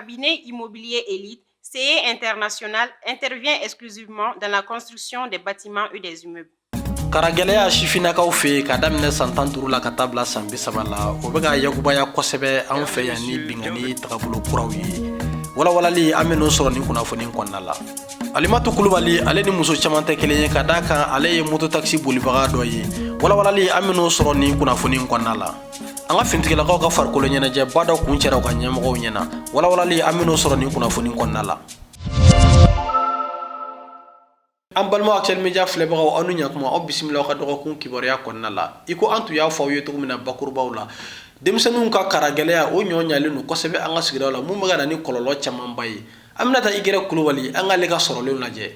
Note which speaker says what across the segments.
Speaker 1: cabinet immobilier Élite CE International intervient exclusivement dans la construction des bâtiments et des immeubles.
Speaker 2: Karagɛlɛya sifinnakaw fɛ yen, ka daminɛ san 15 la ka taa bila san 30 la, o bɛ ka yakubaya kosɛbɛ anw fɛ yan ni binkanni tagabolo kuraw ye. Walawalali, an bɛ n'o sɔrɔ nin kunnafoni kɔnɔna la. Alimatu Kulubali, ale ni muso caman tɛ kelen ye, ka d'a kan ale ye mototakisi bolibaga dɔ ye. Walawalali, an bɛ n'o sɔrɔ nin kunnafoni kɔnɔna la. An ka finitigilakaw ka farikolo ɲɛnajɛba dɔ kuncɛra u ka ɲɛmɔgɔw ɲɛna. Walawalali, an bɛ n'o sɔrɔ nin kunnafoni kɔnɔna la. An balima Actuel Media filɛbagaw, aw ni ɲakuma, aw bisimila aw ka dɔgɔkun kibaruya kɔnɔna la. I ko an tun y'a fɔ aw ye cogo min na bakurubaw la, denmisɛnninw ka karagɛlɛya, o ɲɔ ɲalen don kosɛbɛ an ka sigidaw la, mun bɛ ka na ni kɔlɔlɔ camanba ye. An bɛna taa Igɛrɛ Kulubali, an k'ale ka sɔrɔlenw lajɛ.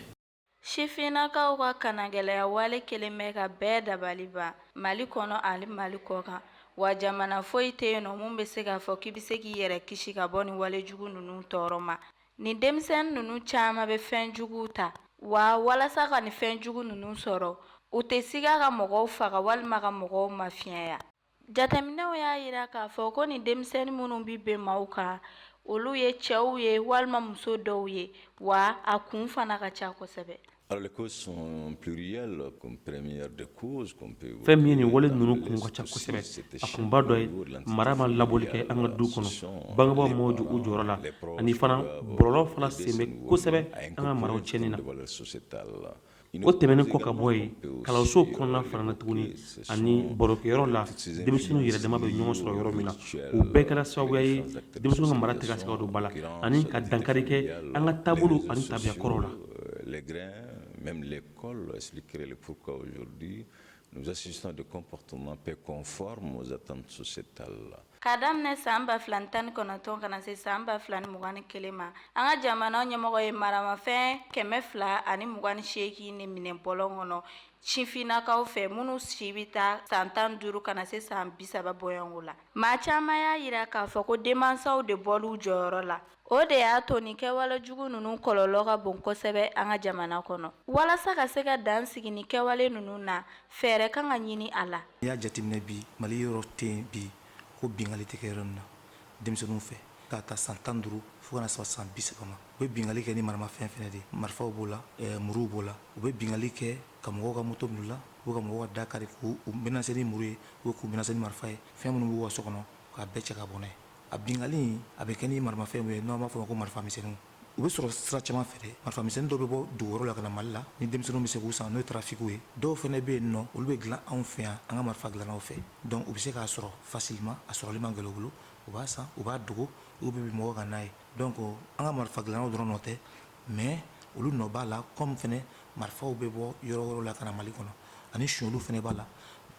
Speaker 3: Sifinnakaw ka kannagɛlɛya wale kɛlen bɛ ka bɛɛ dabali ban Mali kɔnɔ ani Mali kɔkan. Wa jamana foyi tɛ yen nɔ mun bɛ se k'a fɔ k'i bɛ se k'i yɛrɛ kisi ka bɔ nin wale jugu ninnu tɔɔrɔ ma. Nin denmisɛnnin ninnu caman bɛ fɛn juguw ta, wa walasa ka nin fɛn jugu ninnu sɔrɔ, u tɛ siga ka mɔgɔw faga walima ka mɔgɔw mafiɲɛya. Jateminɛw y'a jira k'a fɔ ko nin denmisɛnnin minnu bɛ bin maaw kan, olu ye cɛw ye walima muso dɔw ye, wa a kun fana ka ca kosɛbɛ.
Speaker 4: Fɛn min ye nin wale ninnu kun ka ca kosɛbɛ. A kunba dɔ ye mara ma labɔli kɛ an ka du kɔnɔ, bangebaaw m'u jɔ u jɔyɔrɔ la, ani fana bɔlɔlɔ fana sen bɛ kosɛbɛ an ka maraw tiɲɛni na. O tɛmɛnen kɔ ka bɔ yen, kalanso kɔnɔna fana na tuguni ani barokɛyɔrɔ la, denmisɛnninw yɛrɛ dama bɛ ɲɔgɔn sɔrɔ yɔrɔ min na, o bɛɛ kɛra sababuya ye denmisɛnninw ka mara tɛ ka se ka don ba la ani ka dankari kɛ an ka taabolo ani tabiya kɔrɔw la.
Speaker 5: Nous assistons à des comportements peu conformes aux attentes sociétales.
Speaker 3: K'a daminɛ san 2019 ka na se san 2021 ma, an ka jamana ɲɛmɔgɔ ye maramafɛn 228 de minɛ bɔlɔn kɔnɔ sifinnakaw fɛ minnu si bɛ taa san 15 ka na se san 30 bɔɲɔgɔnko la. Maa caman y'a jira k'a fɔ ko denmansaw de bɔl'u jɔyɔrɔ la. O de y'a to nin kɛwale jugu ninnu kɔlɔlɔ ka bon kosɛbɛ an ka jamana kɔnɔ. Walasa ka se ka dan sigi nin kɛwale ninnu na, fɛɛrɛ kan ka ɲini a la.
Speaker 6: N'i y'a jateminɛ bi, Mali yɔrɔ tɛ yen bi ko binkanni tɛ kɛ yɔrɔ min na denmisɛnninw fɛ, k'a ta san 15 fo ka na se san 30 ma. U bɛ binkanni kɛ ni maramafɛn fɛnɛ de ye, marifaw b'o la, muruw b'o la. U bɛ binkanni kɛ ka mɔgɔw ka moto minɛ u la, u bɛ ka mɔgɔw ka da kari k'u menacer ni muru ye, ou k'u menacer ni marifa ye. Fɛn minnu b'u ka so kɔnɔ, k'a bɛɛ cɛ ka bɔ n'a ye. A binkanni a bɛ kɛ ni maramafɛn min ye, n'an b'a fɔ o ma ko marifa misɛnninw, u bɛ sɔrɔ sira caman fɛ dɛ. Marifa misɛnnin dɔw bɛ bɔ dugu wɛrɛw la ka na Mali la ni denmisɛnninw bɛ se k'u san, n'o ye trafic ye. Dɔw fana bɛ yen nɔ, olu bɛ dilan anw fɛ yan, an ka marifa dilannaw fɛ. Donc u bɛ se k'a sɔrɔ facilement, a sɔrɔli man gɛlɛn u bolo. U b'a san, u b'a dogo, u bɛ bin mɔgɔw kan n'a ye. Donc an ka marifa dilannaw dɔrɔn nɔ tɛ, mais olu nɔ b'a la, comme fana marifaw bɛ bɔ yɔrɔ wɛrɛw la ka na Mali kɔnɔ, ani sonyaliw fana b'a la.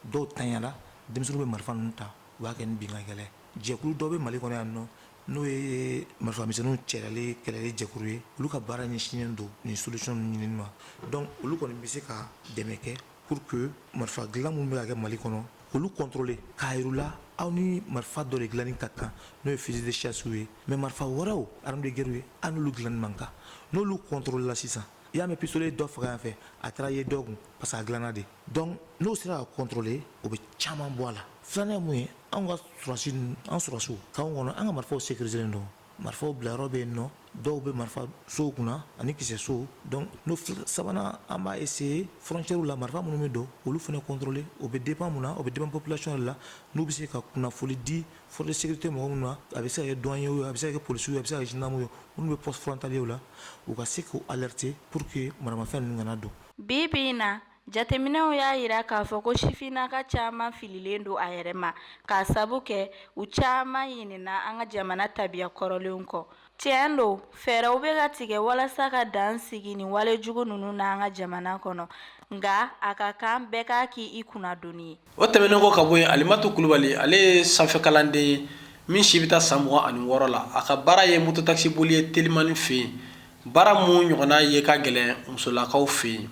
Speaker 6: Dɔw tanyala, denmisɛnninw bɛ marifa ninnu ta, u b'a kɛ ni binkannikɛla ye. Jɛkulu dɔ bɛ Mali kɔnɔ yan nɔ, n'o ye marifamisɛnninw cɛlali kɛlɛli jɛkulu ye. Olu ka baara ɲɛsinnen don nin solution ninnu ɲinini ma. Donc olu kɔni bɛ se ka dɛmɛ kɛ pour que marifa dilan minnu bɛ ka kɛ Mali kɔnɔ, olu contrôler, k'a yir'u la aw ni marifa dɔ de dilanni ka kan, n'o ye fusil de chasse ye, mais marifa wɛrɛw, arme de guerre ye, aw n'olu dilanni man kan. N'olu contrôler la sisan, i y'a mɛn pistolet dɔ faga yan fɛ, a taara ye dɔ kun parce que a dilanna de. Donc n'o sera ka contrôler, o bɛ caman bɔ a la. Filanan ye mun ye? Anw ka sɔrɔdasi, an sɔrɔdasiw k'anw kɔnɔ, an ka marifaw sécuriser don, marifaw bila yɔrɔ bɛ yen nɔ, dɔw bɛ marifa sow kunna ani kisɛ sow. Donc n'o sabanan, an b'a essayer frontière la, marifa minnu bɛ don, olu fana contrôler. O bɛ dépend mun na? O bɛ dépend population de la, n'u bɛ se ka kunnafoli di force de sécurité mɔgɔ minnu na. A bɛ se ka kɛ douanier ye, a bɛ se ka kɛ policiers ye, a bɛ se ka kɛ gendarme ye, minnu bɛ poste frontalier la, u ka se k'u alerter pour que maramafɛn ninnu kana don.
Speaker 3: Bi bi in na, jateminɛw y'a jira k'a fɔ ko sifinnaka caman fililen don a yɛrɛ ma, k'a sabu kɛ u caman ɲinɛna an ka jamana tabiya kɔrɔlenw kɔ. Tiɲɛ don, fɛɛrɛw bɛ ka tigɛ walasa ka dan sigi nin wale jugu ninnu na an ka jamana kɔnɔ, nka a ka kan bɛɛ k'a k'i kunnadoni ye.
Speaker 2: O tɛmɛnen kɔ ka bɔ yen, Alimatu Kulubali, ale ye sanfɛkalanden ye min si bɛ taa san 26 la. A ka baara ye mototakisi boli ye telimani fɛ yen, baara mun ɲɔgɔnna ye ka gɛlɛn musolakaw fɛ yen.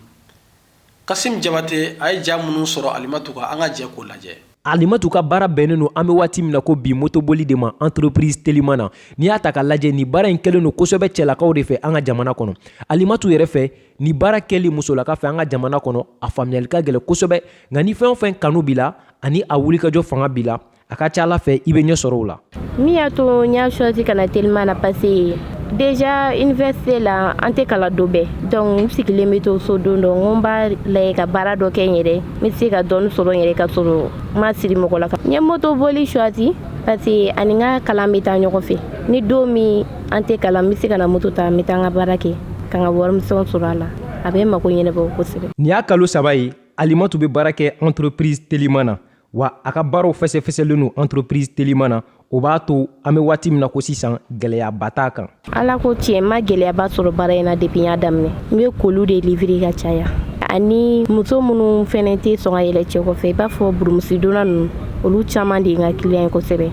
Speaker 2: Kasim Jabate, a ye ja minnu sɔrɔ Alimatu kan, an ka jɛ k'o lajɛ.
Speaker 7: Alimatu ka baara bɛnnen don an bɛ waati min na ko bi, motoboli de ma entreprise teliman na. N'i y'a ta ka lajɛ, nin baara in kɛlen don kosɛbɛ cɛlakaw de fɛ an ka jamana kɔnɔ. Alimatu yɛrɛ fɛ, ni baara kɛli musolaka fɛ an ka jamana kɔnɔ, a faamuyali ka gɛlɛn kosɛbɛ, nka ni fɛn o fɛn kanu b'i la ani a wulikajɔ fanga b'i la, a ka ca ala fɛ i bɛ ɲɛ sɔrɔ o la.
Speaker 8: Min y'a to n y'a choisi ka na teliman na, parce que déjà université la, an tɛ kalan don bɛɛ. Donc n sigilen bɛ to so don dɔ, n ko n b'a lajɛ ka baara dɔ kɛ n yɛrɛ, n bɛ se ka dɔɔni sɔrɔ n yɛrɛ ka sɔrɔ n ma siri mɔgɔ la. N ye moto boli choisi parce que ani n ka kalan bɛ taa ɲɔgɔn fɛ. Ni don min an tɛ kalan, n bɛ se ka na moto ta, n bɛ taa n ka baara kɛ ka n ka warimisɛnw sɔrɔ a la. A bɛ n mako ɲɛnabɔ kosɛbɛ.
Speaker 7: Nin y'a kalo 3 ye Alimatu bɛ baara kɛ entreprise teliman na, wa a ka baaraw fɛsɛfɛsɛlen don entreprise teliman na. O b'a to an bɛ waati min na ko sisan, gɛlɛyaba t'a kan.
Speaker 8: Ala ko tiɲɛ, n ma gɛlɛyaba sɔrɔ baara in na depuis n y'a daminɛ. N bɛ colis de livrer ka caya, ani muso minnu fɛnɛ tɛ sɔn ka yɛlɛ cɛ kɔfɛ, i b'a fɔ burumusidonna ninnu, olu caman de ye n ka client ye kosɛbɛ.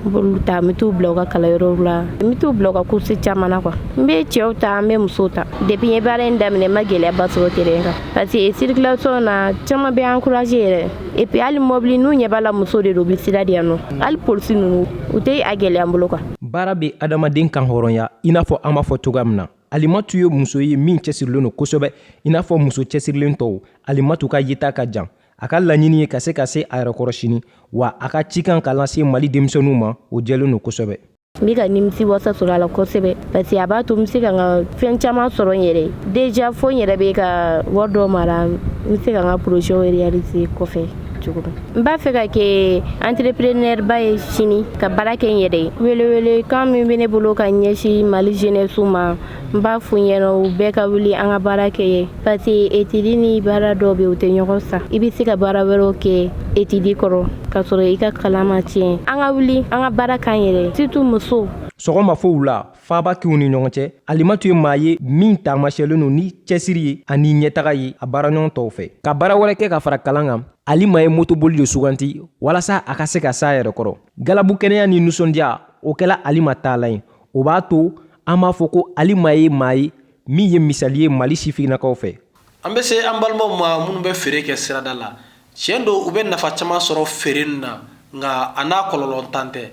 Speaker 8: N b'olu ta, n bɛ t'u bila u ka kalanyɔrɔw la, n bɛ t'u bila u ka course caman na quoi. N bɛ cɛw ta, n bɛ musow ta. Depuis n ye baara in daminɛ, n ma gɛlɛyaba sɔrɔ terrain kan, parce que circulation na, caman bɛ encourager yɛrɛ. Et puis hali mobili, n'u ɲɛ b'a la muso de don, u bɛ sira di yan nɔ. Hali polisi ninnu, u tɛ a gɛlɛya n bolo quoi.
Speaker 7: Baara bɛ adamaden kan hɔrɔnya, i n'a fɔ an b'a fɔ cogoya min na. Alimatu ye muso ye min cɛsirilen don kosɛbɛ. I n'a fɔ muso cɛsirilen tɔw, Alimatu ka yeta ka jan. A ka laɲini ye ka se ka se a yɛrɛkɔrɔ sini, wa a ka cikan ka lase Mali denmisɛnninw ma, o jɛlen don kosɛbɛ.
Speaker 8: N bɛ ka nimisi wasa sɔrɔ a la kosɛbɛ, parce que a b'a to n bɛ se ka n ka fɛn caman sɔrɔ n yɛrɛ. Déjà fo n yɛrɛ bɛ ka wari dɔ mara, n bɛ se ka n ka projet réaliser kɔfɛ cogo min. N b'a fɛ ka kɛ entrepreneur ba ye sini, ka baara kɛ n yɛrɛ ye. Welewele kan min bɛ ne bolo ka ɲɛsin Mali jeunesse ma, n b'a f'u ɲɛna, u bɛɛ ka wuli, an ka baara kɛ ye, parce que étude ni baara dɔw bɛ yen, u tɛ ɲɔgɔn sa. I bɛ se ka baara wɛrɛw kɛ étude kɔrɔ ka sɔrɔ i ka kalan ma tiɲɛ. An ka wuli, an ka baara k'an yɛrɛ, surtout musow.
Speaker 7: Sɔgɔma fo wula, faaba kinw ni ɲɔgɔn cɛ, Alimatu ye maa ye min taamasiyɛlen don ni cɛsiri ye ani ɲɛtaga ye a baaraɲɔgɔn tɔw fɛ. Ka baara wɛrɛ kɛ ka fara kalan kan, Alima ye motoboli de suganti walasa a ka se ka s'a yɛrɛ kɔrɔ. Galabu, kɛnɛya ni nisɔndiya, o kɛla Alima taalan ye. O b'a to an b'a fɔ ko Alima ye maa ye min ye misali ye Mali sifinnakaw fɛ.
Speaker 2: An bɛ se an balimaw ma minnu bɛ feere kɛ sirada la. Tiɲɛ don, u bɛ nafa caman sɔrɔ feere nin na, nka a n'a kɔlɔlɔntan tɛ.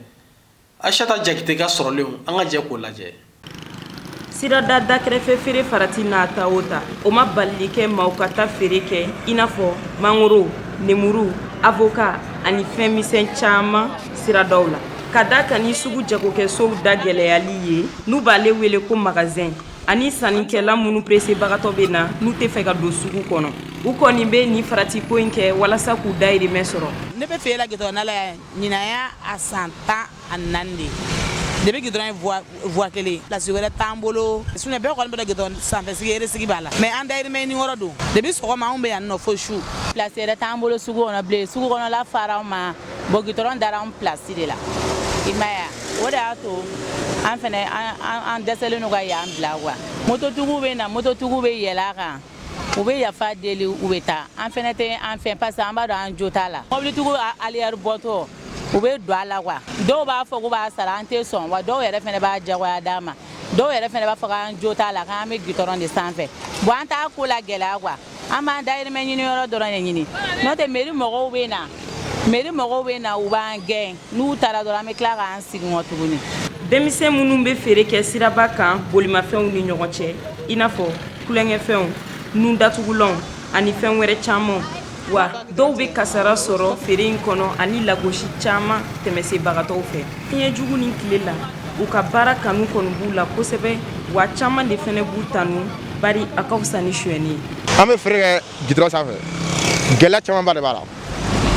Speaker 2: Aïssata Jakite ka sɔrɔlenw, an ka jɛ k'o lajɛ.
Speaker 1: Sirada dakɛrɛfɛ feere farati n'a ta o ta, o ma balili kɛ maaw ka taa feere kɛ, i n'a fɔ mangoro, nemuru, avocat ani fɛn misɛn caman siradaw la. Ka da kan ni sugu jagokɛsow da gɛlɛyali ye, n'u b'ale wele ko magasin, ani sannikɛla minnu peresebagatɔ bɛ na, n'u tɛ fɛ ka don sugu kɔnɔ, u kɔni bɛ nin faratiko in kɛ walasa k'u dayirimɛ sɔrɔ.
Speaker 9: Ne bɛ feere la gitɔrɔn da la yan. Ɲinan y'a a san 14 de ye. Depuis gitɔrɔn ye voie kelen, place wɛrɛ t'an bolo. Sinon bɛɛ kɔni bɛ gitɔrɔn sanfɛ sigi, sigi b'a la, mais an dayirimɛ ɲini yɔrɔ don. Depuis sɔgɔma anw bɛ yan nɔ fo su.
Speaker 3: Place yɛrɛ t'an bolo sugu kɔnɔ bilen. Sugu kɔnɔla fara anw ma. Bon, gitɔrɔn dara anw place de la, i m'a ye? O de y'a to an fɛnɛ an dɛsɛlen don ka yan bila quoi. Mototigiw bɛ na, mototigiw bɛ yɛlɛ a kan, u bɛ yafa deli, u bɛ taa. An fɛnɛ tɛ an fɛn, parce que an b'a dɔn an jo t'a la. Mobilitigiw arrière bɔtɔ, u bɛ don a la quoi. Dɔw b'a fɔ k'u b'a sara, an tɛ sɔn. Wa dɔw yɛrɛ fɛnɛ b'a jagoya d'a ma. Dɔw yɛrɛ fɛnɛ b'a fɔ k'an jo t'a la, k'an bɛ gitɔrɔn de sanfɛ. Bon, an t'a ko la gɛlɛya quoi, an b'an dayirimɛ ɲini yɔrɔ dɔrɔn de ɲini. N'o tɛ, mairie mɔgɔw bɛ na, mairie mɔgɔw bɛ na, u b'an gɛn. N'u taara dɔrɔn, an bɛ tila k'an sigi kɔ tuguni.
Speaker 1: Denmisɛn minnu bɛ feere kɛ siraba kan bolimafɛnw ni ɲɔgɔn cɛ, i n'a fɔ tulonkɛfɛnw, nun datugulanw ani fɛn wɛrɛ caman, wa dɔw bɛ kasara sɔrɔ feere in kɔnɔ ani lagosi caman tɛmɛsebagatɔw fɛ fiɲɛ jugu ni tile la. U ka baara kanu kɔni b'u la kosɛbɛ, wa caman de fɛnɛ b'u tanu, bari a ka fisa ni sonyɛni ye.
Speaker 10: An bɛ feere kɛ gidɔrɔn sanfɛ. Gɛlɛya camanba de b'a la,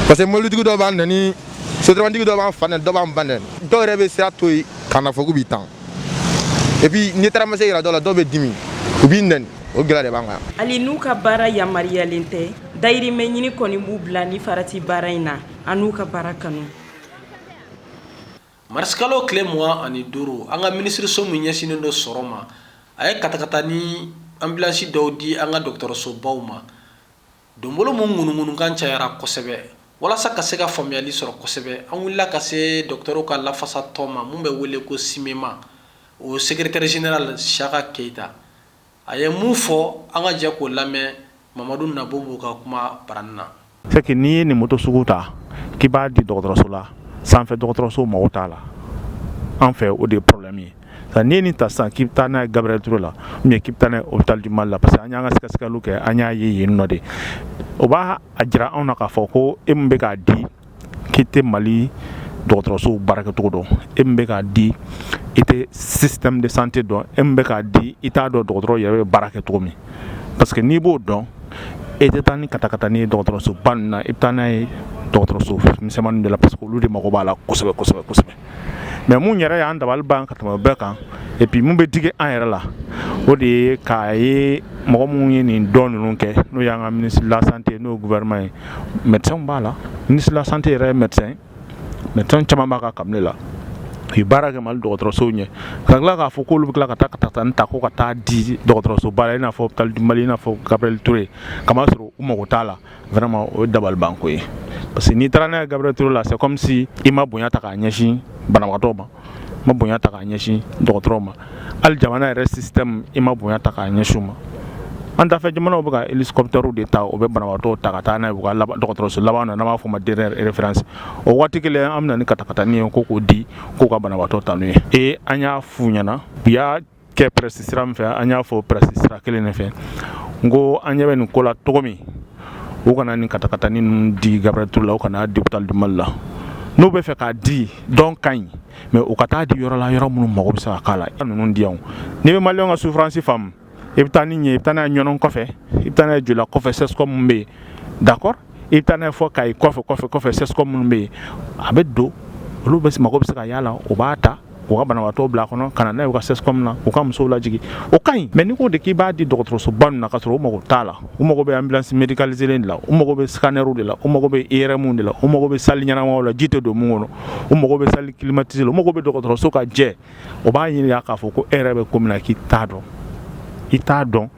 Speaker 10: parce que mobilitigi dɔw b'an nɛni, sotaramantigi dɔw b'an fa nɛni, dɔw b'an ba nɛni, dɔw yɛrɛ bɛ sira to yen ka na fɔ k'u b'i tan. Et puis n'i taara ma se yira dɔw la, dɔw bɛ dimi, u b'i nɛni. O gɛlɛya de b'an kan.
Speaker 1: Hali n'u ka baara yamaruyalen tɛ, dayirimɛ ɲini kɔni b'u bila ni farati baara in na, an n'u ka baara kanu.
Speaker 2: Marisikalo tile 25, an ka minisiriso min ɲɛsinnen don sɔrɔ ma, a ye katakata ni ambulance dɔw di an ka dɔgɔtɔrɔsobaw ma. Donbolo mun ŋunuŋunukan cayara kosɛbɛ, walasa ka se ka faamuyali sɔrɔ kosɛbɛ, an wulila ka se dɔgɔtɔrɔw ka lafasa tɔn ma mun bɛ wele ko SYMEMA, o secrétaire général Siyaka Keyita. A ye mun fɔ, an ka jɛ k'o lamɛn Mamadu Nabo b'u ka kuma barani na.
Speaker 11: C'est que n'i ye nin moto sugu ta k'i b'a di dɔgɔtɔrɔso la, sanfɛ dɔgɔtɔrɔso mago t'a la. An fɛ, o de ye problème ye. N'i ye nin ta sisan k'i bɛ taa n'a ye Gabriel Touré la ou bien k'i bɛ taa n'a ye hôpital du Mali la, parce que an y'an ka sɛgɛsɛgɛliw kɛ, an y'a ye yen nɔ de, o b'a jira anw na k'a fɔ ko e min bɛ k'a di, k'i tɛ Mali dɔgɔtɔrɔsow baarakɛcogo dɔn, e min bɛ k'a di i tɛ système de santé dɔn, e min bɛ k'a di i t'a dɔn dɔgɔtɔrɔ yɛrɛ bɛ baara kɛ cogo min. Parce que n'i b'o dɔn, e tɛ taa ni katakatani ye dɔgɔtɔrɔsoba ninnu na, i bɛ taa n'a ye dɔgɔtɔrɔso misɛnmanin de la, parce que olu de mago b'a la kosɛbɛ kosɛbɛ kosɛbɛ. Mais mun yɛrɛ y'an dabali ban ka tɛmɛ bɛɛ kan, et puis mun bɛ digi an yɛrɛ la, o de ye k'a ye mɔgɔ minnu ye nin dɔn ninnu kɛ, n'o y'an ka ministre de la santé, n'o ye gouvernement ye, médecin b'a la, ministre de la santé yɛrɛ ye médecin, médecin caman b'a ka cabinet la, u ye baara kɛ Mali dɔgɔtɔrɔsow ɲɛ, ka tila k'a fɔ k'olu bɛ tila ka taa katakatani ta ko ka taa di dɔgɔtɔrɔsoba la, i n'a fɔ hôpital du Mali, i n'a fɔ Gabriel Touré, kamasɔrɔ u mago t'a la. Vraiment, o ye dabalibanko ye, parce que n'i taara n'a ye Gabriel Touré la, c'est comme si i ma bonya ta k'a ɲɛsin banabagatɔw ma, i ma bonya ta k'a ɲɛsin dɔgɔtɔrɔw ma, hali jamana yɛrɛ système, i ma bonya ta k'a ɲɛsin u ma. An dafɛ jamanaw bɛ ka hélicoptère de ta, o bɛ banabagatɔw ta ka taa n'a ye u ka dɔgɔtɔrɔso laban na, n'an b'a fɔ o ma dernière référence. O waati kelen, an bɛ na ni katakatani ye ko k'o di k'u ka banabagatɔ ta n'u ye. Et an y'a f'u ɲɛna, u y'a kɛ presse sira min fɛ, an y'a fɔ presse sira kelen de fɛ, n ko an ɲɛ bɛ nin ko la cogo min, u kana nin katakatani ninnu di Gabriel Touré la, u kana di hôpital du Mali la. N'u bɛ fɛ k'a di, dɔn ka ɲi, mais u ka taa di yɔrɔ la, yɔrɔ minnu mago bɛ se ka k'a la. Ninnu di yan, n'i bɛ maliyɛnw ka souffrance faamu, i bɛ taa ni ɲɛ, i bɛ taa n'a ye Ɲɔnɔ kɔfɛ, i bɛ taa n'a ye Joyila kɔfɛ, CSCOM min bɛ yen, d'accord, i bɛ taa n'a ye fɔ Kayi kɔfɛ kɔfɛ kɔfɛ, CSCOM minnu bɛ yen, a bɛ don olu bɛ mago bɛ se ka y'a la, u b'a ta u ka banabaatɔ bila a kɔnɔ ka na n'a ye u ka CSCOM na, u ka musow lajigin, o ka ɲi. Mais n'i ko de k'i b'a di dɔgɔtɔrɔsoba ninnu na, ka sɔrɔ u mago t'a la, u mago bɛ ambulance médicalisée de la, u mago bɛ scanner de la, u mago bɛ IRM de la, u mago bɛ salle ɲɛnamaw la, ji tɛ don mun kɔnɔ, u mago bɛ salle climatisée la, u mago bɛ dɔgɔtɔrɔso ka jɛ, o b'a ɲini k'a fɔ ko e yɛrɛ bɛ ko min na k'i t'a dɔn, i t'a dɔn.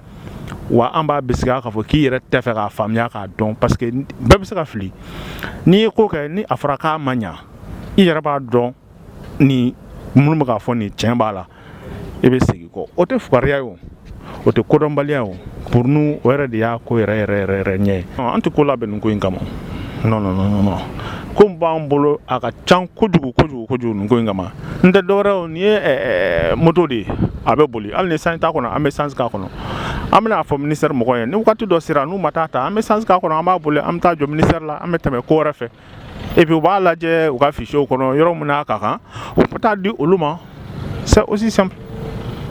Speaker 11: Wa an b'a bisigiya k'a fɔ k'i yɛrɛ tɛ fɛ k'a faamuya k'a dɔn, parce que bɛɛ bɛ se ka fili. N'i ye ko kɛ, ni a fɔra k'a ma ɲa, i yɛrɛ b'a dɔn ni minnu bɛ k'a fɔ nin tiɲɛ b'a la, i bɛ segin kɔ. O tɛ fugariya ye, o o tɛ kodɔnbaliya ye. O pour nous, o yɛrɛ de y'a ko yɛrɛ yɛrɛ yɛrɛ yɛrɛ ɲɛ ye. An tɛ ko labɛn nin ko in kama. Non, non, non, non, ko b'an bolo, a ka ca kojugu kojugu kojugu nin ko in kama. N tɛ dɔwɛrɛ o, nin ye moto de ye, a bɛ boli, hali ni essence t'a kɔnɔ, an bɛ essence k'a kɔnɔ. An bɛna fɔ ministère mɔgɔw ye, ni waati dɔ sera n'u ma taa ta, an bɛ essence k'a kɔnɔ, an b'a boli, an bɛ taa jɔ ministère la, an bɛ tɛmɛ ko wɛrɛ fɛ. Et puis u b'a lajɛ u ka fichier kɔnɔ, yɔrɔ min n'a ka kan, u bɛ taa di olu ma. C'est aussi simple.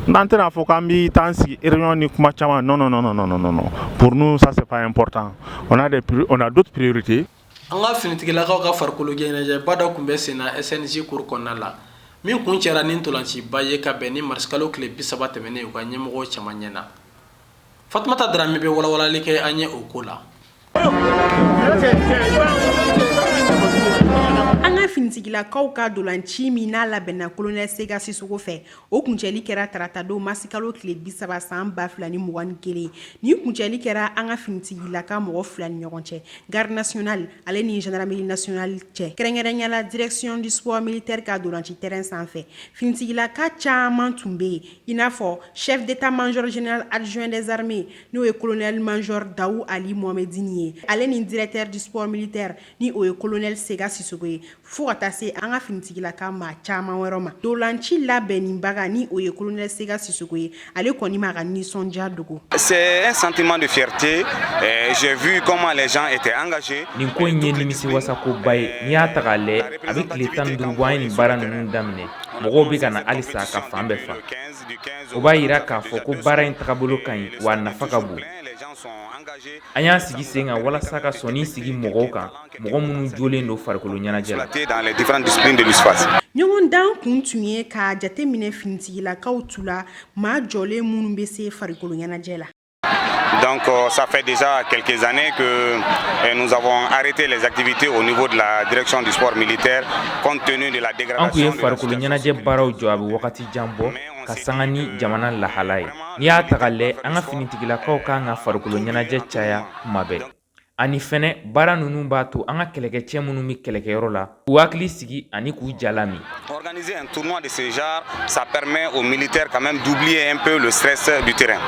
Speaker 11: N'an tɛna fɔ k'an bɛ taa sigi réunion ni kuma caman, non, non, non, non, non, non, non, pour nous, ça c'est pas important. On a d'autres priorités.
Speaker 2: An ka finitigilakaw ka farikolo ɲɛnajɛba dɔ tun bɛ sen na SNJ cour kɔnɔna la, min kun cɛra ni ntolanciba ye ka bɛn ni marisikalo tile 30 tɛmɛnen, u ka ɲɛmɔgɔ caman ɲɛna. Fatumata Darame bɛ walawalali kɛ an ye o ko la.
Speaker 12: An ka finitigilakaw ka dolanci min n'a labɛnna colonel Sega Sisoko fɛ, o kuncɛli kɛra taratadon marisikalo tile 30 san 2021. Nin kuncɛli kɛra an ka finitigilaka mɔgɔ fila ni ɲɔgɔn cɛ, garde nationale ale ni gendarmerie nationale cɛ, kɛrɛnkɛrɛnya la direction du sport militaire ka dolanci terrain sanfɛ. Finitigilaka caman tun bɛ yen, i n'a fɔ chef d'état-major général adjoint des armées, n'o ye colonel major Daou Ali Mohamedine ye, ale ni directeur du sport militaire, ni o ye colonel Sega Sisoko ye, fo ka taa se an ka finitigilaka maa caman wɛrɛ ma. Dolanci labɛnnibaga, ni o ye colonel Sega Sisoko ye, ale kɔni m'a ka nisɔndiya dogo.
Speaker 13: C'est un sentiment de fierté. J'ai vu comment les gens étaient engagés.
Speaker 14: Nin ko in ye nimisi wasakoba ye. N'i y'a ta k'a lajɛ, a bɛ tile 15 bɔ an ye nin baara ninnu daminɛ, mɔgɔw bɛ ka na halisa ka fan bɛɛ fa. O b'a yira k'a fɔ ko baara in tagabolo ka ɲi, wa a nafa ka bon. An y'a sigi sen kan walasa ka sɔnni sigi mɔgɔw kan, mɔgɔ minnu jolen don farikolo ɲɛnajɛ la.
Speaker 12: Ɲɔgɔndan kun tun ye k'a jateminɛ finitigilakaw tu la, maa jɔlen minnu bɛ se farikolo ɲɛnajɛ la.
Speaker 13: Donc ça fait déjà quelques années que nous avons arrêté les activités au niveau de la direction du sport militaire compte tenu de la
Speaker 14: dégradation. An tun ye farikolo ɲɛnajɛ baaraw jɔ a bɛ wagati jan bɔ, ka sanga ni jamana lahala ye. N'i y'a ta k'a lajɛ, an ka finitigilakaw kan ka farikolo ɲɛnajɛ caya kuma bɛɛ. Ani fɛnɛ, baara ninnu b'a to an ka kɛlɛkɛcɛ minnu bɛ kɛlɛkɛyɔrɔ la, k'u hakili sigi ani k'u ja lamin.
Speaker 13: Organiser un tournoi de ce genre, ça permet aux militaires quand même d'oublier un peu le stress du terrain.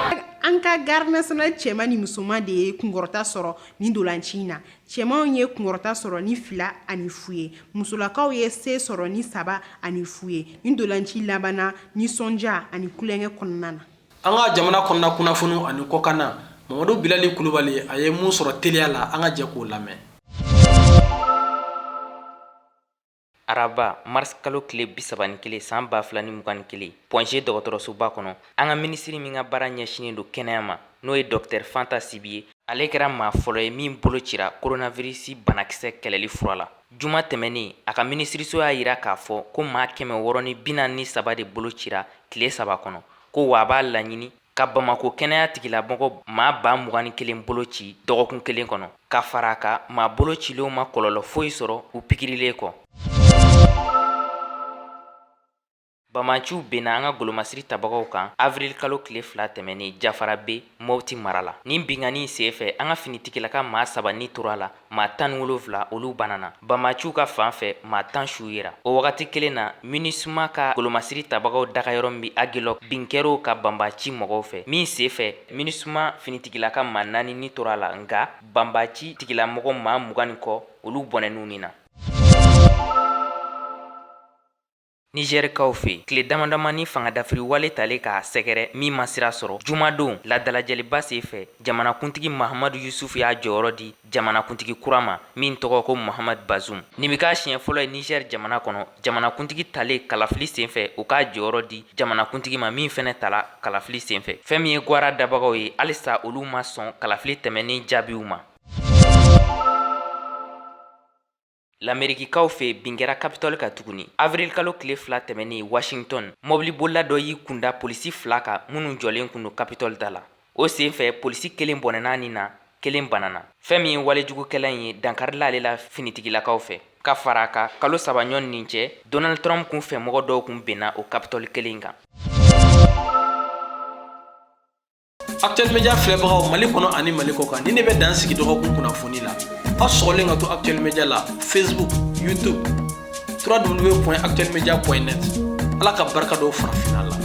Speaker 12: An ka garde nationale cɛman ni musoman de ye kunkɔrɔta sɔrɔ nin dolanci in na. Cɛmanw ye kunkɔrɔta sɔrɔ ni 2-0 ye, musolakaw ye se sɔrɔ ni 3-0 ye. Nin dolanci labanna nisɔndiya ani tulonkɛ kɔnɔna na.
Speaker 2: An ka jamana kɔnɔna kunnafoniw ani kɔkanna, Mamadu Bilali Kulubali a ye mun sɔrɔ teliya la, an ka jɛ k'o lamɛn.
Speaker 14: Araba mars kalo tile 31 san 2021, Point G dɔgɔtɔrɔsoba kɔnɔ, an ka minisiri min ka baara ɲɛsinnen don kɛnɛya ma, n'o ye Dɔktɛr Fanta Sibi ye, ale kɛra maa fɔlɔ ye min bolo cira coronavirus banakisɛ kɛlɛli fura la. Juma tɛmɛnen, a ka minisiriso y'a yira k'a fɔ ko maa 643 de bolo cira tile 3 kɔnɔ, ko wa a b'a laɲini ka Bamako kɛnɛya tigilamɔgɔ maa 21 000 bolo ci dɔgɔkun kelen kɔnɔ. Ka fara a kan, maa bolo cilenw ma kɔlɔlɔ foyi sɔrɔ u pikirilen kɔ. Banbaanciw benna an ka golomasiri tabagaw kan avril kalo tile 2 tɛmɛnen Jafarabe, Mopti mara la. Nin binkanni in senfɛ, an ka finitigilaka maa 3 ni tora a la, maa 17 olu banana. Banbaanciw ka fan fɛ, maa 10 su yera. O wagati kelen na, MINUSMA ka golomasiri tabagaw dagayɔrɔ min bɛ Aguelhok, bin kɛr'o kan banbaanci mɔgɔw fɛ. Min senfɛ, MINUSMA finitigilaka maa 4 ni tora a la, nka banbaanci tigilamɔgɔ maa 20 ni kɔ olu bɔnɛn'u ni na. Nizɛrikaw fɛ, tile damadamani fangadafiri wale talen k'a sɛgɛrɛ min ma sira sɔrɔ jumadon laadalajɛliba senfɛ, jamanakuntigi Mahamadu Yusufu y'a jɔyɔrɔ di jamanakuntigi kura ma min tɔgɔ ko Mohamed Bazoum. Nin bɛ k'a siɲɛ fɔlɔ ye Nizɛri jamana kɔnɔ, jamanakuntigi talen kalafili senfɛ, o k'a jɔyɔrɔ di jamanakuntigi ma min fɛnɛ tala kalafili senfɛ. Fɛn min ye gwara dabagaw ye, halisa olu ma sɔn kalafili tɛmɛnen jaabiw ma. Lamerikikaw fɛ, bin kɛra Capitole kan tuguni. Avril kalo tile 2 tɛmɛnen Washington, mɔbilibolila dɔ y'i kunda polisi 2 kan minnu jɔlen kun don Capitole da la. O senfɛ, polisi kelen bɔnɛna ni na, kelen banana. Fɛn min ye walejugukɛla in ye, dankarila ale la finitigilakaw fɛ. Ka fara a kan, kalo 3 ɲɔgɔn nin cɛ, Donald Trump kun fɛmɔgɔ dɔw kun benna o Capitole kelen kan.
Speaker 2: Actuel Media filɛbagaw Mali kɔnɔ ani Mali kɔ kan, ni ne bɛ dan sigi dɔgɔkun kunnafoni la. Aw sɔgɔlen ka to Actuel Media la Facebook, YouTube, www.actuelmedia.net. Ala ka barika don farafinna la.